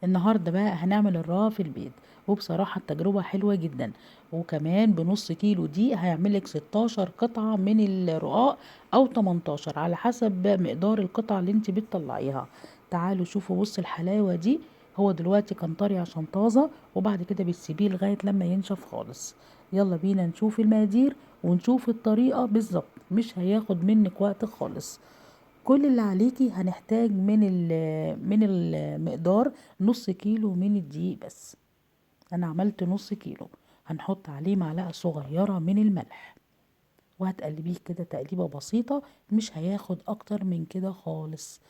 النهاردة بقى هنعمل الرقاق في البيت، وبصراحة التجربة حلوة جدا، وكمان بنص كيلو دي هيعملك 16 قطعة من الرقاق او 18 على حسب مقدار القطعة اللي انت بتطلعيها. تعالوا شوفوا، بص الحلاوة دي. هو دلوقتي كان طري عشان طازة، وبعد كده بتسيبيه لغاية لما ينشف خالص. يلا بينا نشوف المقادير ونشوف الطريقة بالظبط، مش هياخد منك وقت خالص. كل اللي عليكي هنحتاج من المقدار نص كيلو من الدقيق بس، انا عملت نص كيلو. هنحط عليه معلقة صغيرة من الملح، وهتقلبيه كده تقليبة بسيطة، مش هياخد اكتر من كده خالص.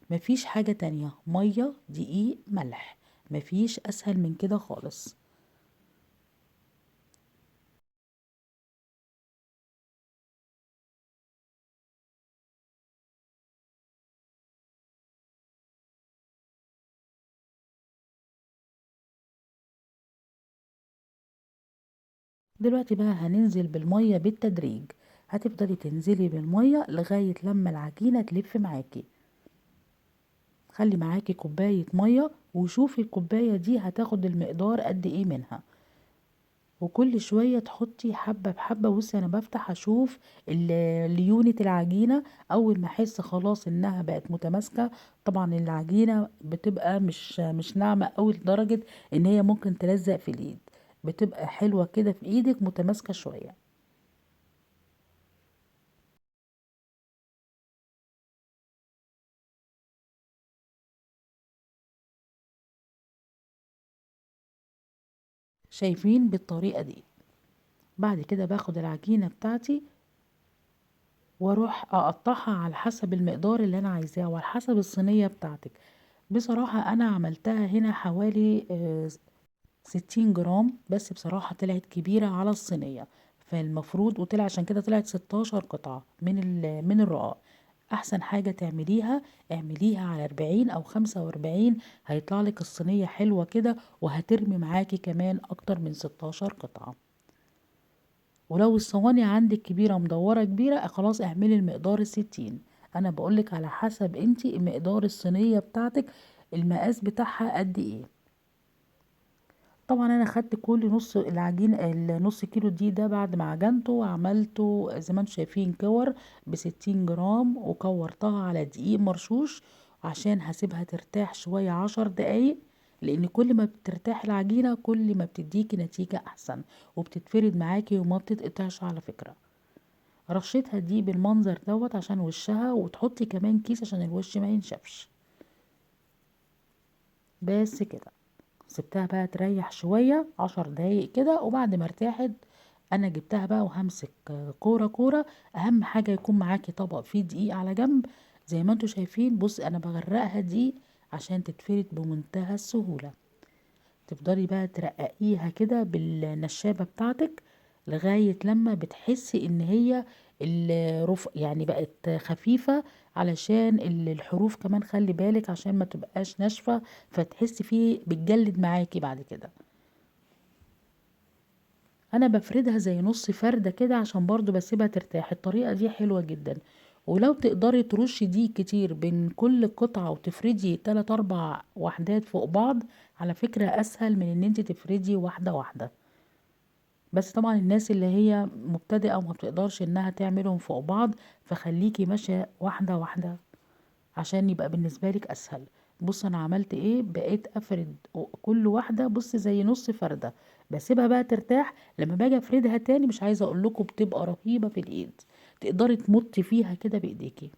مفيش حاجة تانية، مية دقيق ملح، مفيش اسهل من كده خالص. دلوقتي بقى هننزل بالمية بالتدريج، هتفضلي تنزلي بالمية لغاية لما العجينة تلف معاكي. خلي معاكي كوباية مية وشوفي الكوباية دي هتاخد المقدار قد ايه منها، وكل شوية تحطي حبة بحبة. بصي انا بفتح اشوف ليونة العجينة، اول ما احس خلاص انها بقت متماسكة. طبعا العجينة بتبقى مش ناعمة قوي لدرجة ان هي ممكن تلزق في الايد، بتبقى حلوة كده في ايدك متماسكة شوية. شايفين بالطريقة دي. بعد كده باخد العجينة بتاعتي واروح اقطعها على حسب المقدار اللي انا عايزاه وعلى حسب الصينية بتاعتك. بصراحة انا عملتها هنا حوالي 60 جرام بس، بصراحة طلعت كبيرة على الصينية، فالمفروض وطلع عشان كده طلعت 16 قطعة من الرقاق. احسن حاجة تعمليها اعمليها على 40 او 45، هيطلع لك الصينية حلوة كده وهترمي معاكي كمان اكتر من 16 قطعة. ولو الصواني عندك كبيرة مدورة كبيرة خلاص اعملي المقدار الستين. انا بقولك على حسب انتي مقدار الصينية بتاعتك المقاس بتاعها قد ايه. طبعا انا خدت كل نص العجين النص كيلو دي ده بعد ما عجنته وعملته زي ما انتم شايفين كور بستين جرام، وكورتها على دقيق مرشوش عشان هسيبها ترتاح شوية 10 دقايق، لان كل ما بترتاح العجينة كل ما بتديكي نتيجة احسن وبتتفرد معاكي وما بتتقطعش. على فكرة رشيتها دي بالمنظر دوت عشان وشها، وتحطي كمان كيس عشان الوش ما ينشفش. بس كده سبتها بقى تريح شوية 10 دقايق كده، وبعد ما ارتاحت انا جبتها بقى وهمسك كورة كورة. اهم حاجة يكون معاكي طبق فيه دقيق على جنب زي ما انتوا شايفين. بص انا بغرقها دقيق عشان تتفرد بمنتهى السهولة. تفضلي بقى ترققيها كده بالنشابة بتاعتك لغاية لما بتحسي ان هي الرف يعني بقت خفيفة، علشان الحروف كمان خلي بالك عشان ما تبقاش ناشفة فتحسي فيه بتجلد معاكي بعد كده. انا بفردها زي نص فردة كده عشان برضو بسيبها ترتاح. الطريقة دي حلوة جدا، ولو تقدري ترشي دي كتير بين كل قطعة وتفردي 3-4 وحدات فوق بعض، على فكرة اسهل من ان انت تفردي واحدة واحدة. بس طبعا الناس اللي هي مبتدئة وما بتقدرش انها تعملهم فوق بعض، فخليكي ماشية واحدة واحدة عشان يبقى بالنسبة لك اسهل. بص انا عملت ايه، بقيت افرد كل واحدة بص زي نص فردة، بسيبها بقى ترتاح. لما باجي افردها تاني مش عايزة اقول لكم بتبقى رهيبة في الايد، تقدري تمطي فيها كده بايديكي.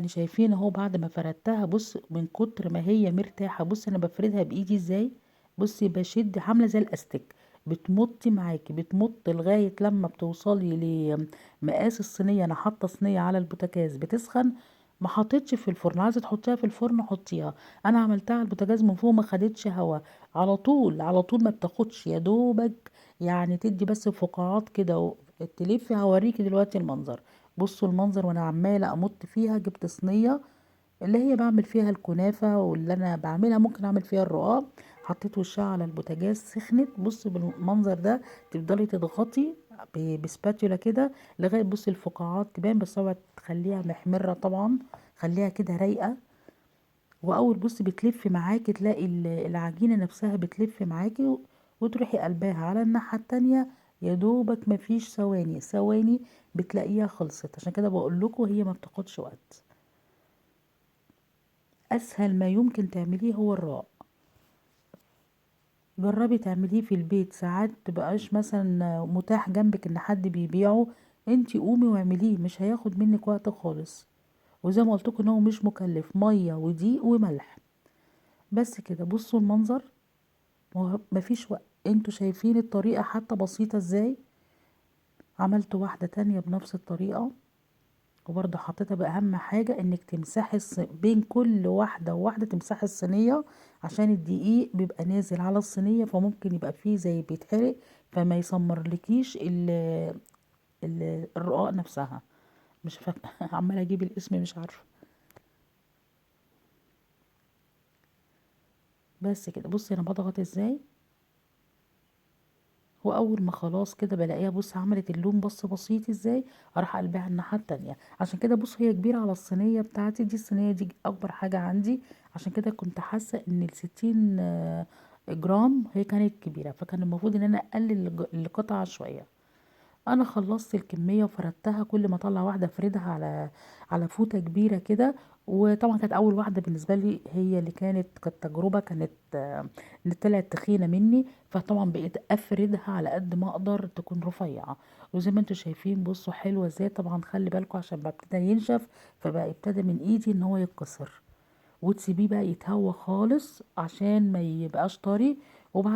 شايفين اهو بعد ما فردتها، بص من كتر ما هي مرتاحة، بص انا بفردها بايدي ازاي، بصي بشد عاملة زي الاستيك، بتمطي معاكي، بتمط لغاية لما بتوصلي لمقاس الصينية. انا حاطة صينية على البوتاجاز بتسخن، ما حطيتش في الفرن، عايزة تحطيها في الفرن حطيها. انا عملتها على البوتاجاز من فوق ما خدتش هوا، على طول على طول ما بتاخدش، يا دوبك تدي بس فقاعات كده تلفي. هوريكي دلوقتي المنظر. بصوا المنظر وانا عماله امط فيها. جبت صينية اللي هي بعمل فيها الكنافه واللي انا بعملها ممكن اعمل فيها الرقاق، حطيت وشها على البوتاجاز سخنت. بصوا بالمنظر ده تفضلي تضغطي بسباتولا كده لغاية بصي الفقاعات تبان، بس اوعي تخليها محمرة طبعا، خليها كده رايقة. واول بصي بتلف معاكي تلاقي العجينة نفسها بتلف معاكي، وتروحي قلباها على الناحية التانية. يا دوبك مفيش ثواني ثواني بتلاقيها خلصت. عشان كده بقول لكم هي ما بتاخدش وقت، اسهل ما يمكن تعمليه هو الرقاق. جربي تعمليه في البيت، ساعات تبقاش مثلا متاح جنبك ان حد بيبيعه، انتي قومي واعمليه، مش هياخد منك وقت خالص. وزي ما قلت لكم ان هو مش مكلف، مية ودقيق وملح بس كده. بصوا المنظر، مفيش وقت، انتوا شايفين الطريقة حتى بسيطة ازاي. عملت واحدة تانية بنفس الطريقة وبرضه حطيتها. باهم حاجة انك تمسحي بين كل واحدة وواحدة تمسحي الصينية، عشان الدقيق بيبقى نازل على الصينية فممكن يبقى فيه زي بيتحرق، فما يسمرلكيش الرقاق نفسها. مش فاكرة عمالة اجيب الاسم مش عارفة. بس كده بصي انا بضغط ازاي. واول ما خلاص كده بلاقيها بص عملت اللون بص بسيط ازاي، اروح قلبها الناحية التانية. عشان كده بص هي كبيرة على الصينية بتاعتي دي، الصينية دي اكبر حاجة عندي، عشان كده كنت حاسه ان ال60 جرام هي كانت كبيرة، فكان المفروض ان انا اقلل القطعة شوية. انا خلصت الكمية وفردتها، كل ما اطلع واحدة افردها على فوطه كبيرة كده. وطبعا كانت اول واحدة بالنسبة لي هي اللي كانت تجربه، اللي طلعت تخينة مني، فطبعا بقيت افردها على قد ما اقدر تكون رفيعة. وزي ما انتم شايفين بصوا حلوة ازاي. طبعا خلي بالكم عشان بقى ابتدى ينشف، فبقى ابتدى من ايدي ان هو يتكسر، وتسيبيه بقى يتهوى خالص عشان ما يبقاش طري. وبعد